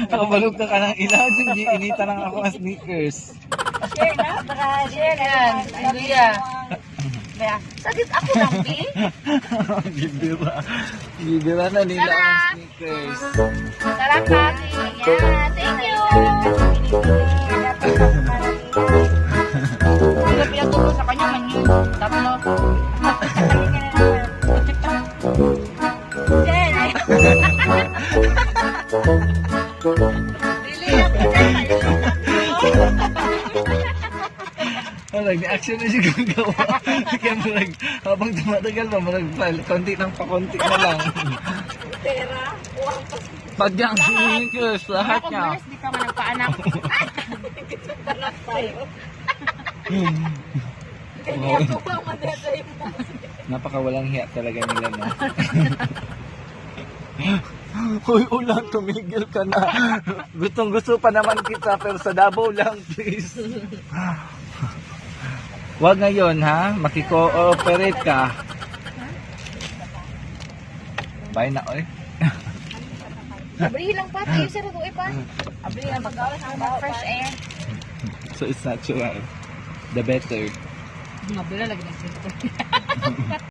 Kabalog ka ka ng ilaw, inita lang ako ang sneakers. Share na, baka share na. Yan, Luya. Sagit ako lang, B. Gibira. Gibira na nila ang sneakers. Tara, Kati. Yan, thank you. Hindi pinaturo sa kanya man yun. Tatlo. Jen, Dili ako. Marag, action na siya gagawa. Kaya marag, habang tumatagal pa, marag, konti lang pa, konti na lang. Pera. Uwang pa. Pag ang sneakers, lahat Ako, niya. bless, di ka man nagpaanak. Anak tayo. Kaya ako ang madetay mo. Napakawalang hiya talaga nila, no? Hoy, ulan, tumigil ka na. Gustong gusto pa naman kita, pero sa Davao lang, please. Wag ngayon, ha? Makiko-ooperate ka. Bye na, oy. Abri lang pa. Tayo sir, ako pa. Abri lang pag fresh air. So it's natural. The better. Mga bula lagi na.